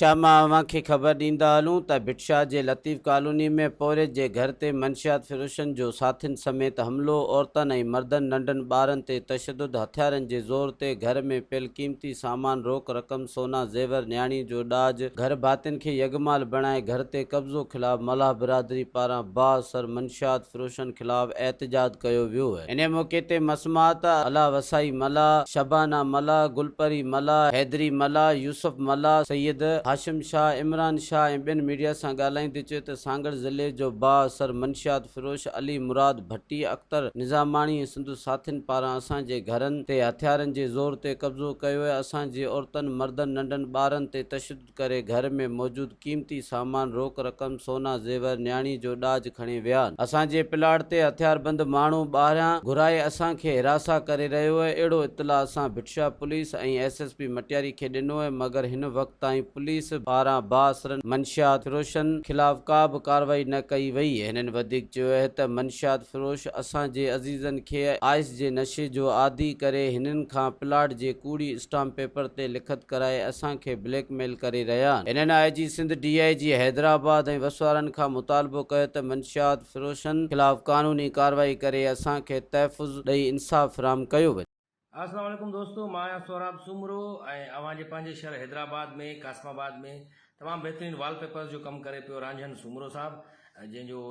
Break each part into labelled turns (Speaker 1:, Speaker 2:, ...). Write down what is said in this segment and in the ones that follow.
Speaker 1: ڀٽشاهه مان اوهان کي خبر ڏيندا هلون ته ڀٽشاهه جي لطيف ڪالوني ۾ پورهيت جي گهر تي منشيات فروشن جو ساٿين سميت حملو، عورتن ۽ مردن ننڍن ٻارن تي تشدد، هٿيارن جي زور تي گهر ۾ پيل قيمتي سامان روڪ رقم سونا زيور نياڻي جو ڏاج گهر ڀاتين کي يغمال بڻائي گهر تي قبضو خلاف ملاح برادري پاران بااثر منشيات فروشن خلاف احتجاج ڪيو ويو. انهيء موقعي تي مسمات، الله وسائي ملاح، شبانه ملاح، گلپري ملاح، حيدري ملاح، يوسف ملاح، سيد هاشم شاهه، عمران شاهه ۽ ٻين ميڊيا سان ڳالهائيندي چيو ته سانگهڙ ضلعي جو بااثر منشيات فروش علي مراد ڀٽي، اختر نظاماڻي ۽ سندس ساٿين پاران اسان جي گهرن تي هٿيارن جي زور تي قبضو ڪيو ويو، اسان جي عورتن، مردن، ننڍن ٻارن تي تشدد ڪري گهر ۾ موجود قيمتي سامان، روڪ رقم، سونا زيور، نياڻي جو ڏاج کڻي ويا. اسان جي پلاٽ تي هٿياربند ماڻهو ٻاهريان گهرائي اسان کي هراسان ڪري رهيو اهي، اهڙو اطلاع اسان Bhitshah police ۽ S S P Matiari کي ڏنو اهي مگر هن وقت تائين پوليس پاران بااثرن منشيات فروشن خلاف ڪا به ڪارروائي نه ڪئي وئي. هنن وڌيڪ چيو اهي ته منشيات فروش اسان جي عزيزن کي آئس جي نشي جو عادي ڪري هنن کان پلاٽ جي ڪوڙي اسٽامپ پيپر تي لکت ڪرائي اسان کي بليڪ ميل ڪري رهيا آهن. هنن I G Sindh, D I G Hyderabad ۽ وس وارن کان مطالبو ڪيو ته منشيات فروشن خلاف قانوني ڪارروائي ڪري اسان کي تحفظ ڏئي انصاف فراهم ڪيو وڃي.
Speaker 2: السلام عليڪم دوستو مان آهيان سهراب سومرو ۽ اوهان جي پنهنجي شهر حيدرآباد ۾ قاسم آباد ۾ تمام بهترين وال پيپرز جو ڪم ڪري پيو رانجهن سومرو صاحب جنهن جو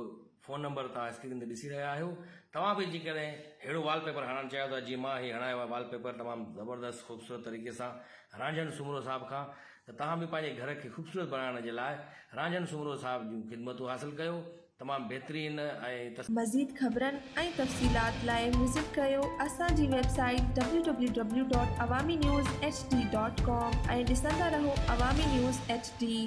Speaker 2: فون نمبر توهان اسڪرين تي ڏسي رهيا آهيو توهان به جيڪڏهن ههڙو وال پيپر هڻائڻ چاهيو ٿا جيئن مان هي هڻايو آهي وال پيپر تمام زبردست خوبصورت طريقي سان رانجهن سومرو صاحب کان ته توهان به پنهنجي گهر کي خوبصورت بڻائڻ جي لاء رانجهن سومرو صاحب جون خدمتون حاصل ڪيو تمام بهترين ۽
Speaker 3: مزيد خبرن ۽ تفصيلات لاء وزٽ ڪريو اسان جي website W W W dot Awami news H D dot com ۽ ڏسندا رهو عوامي نيوز ايڇ ڊي.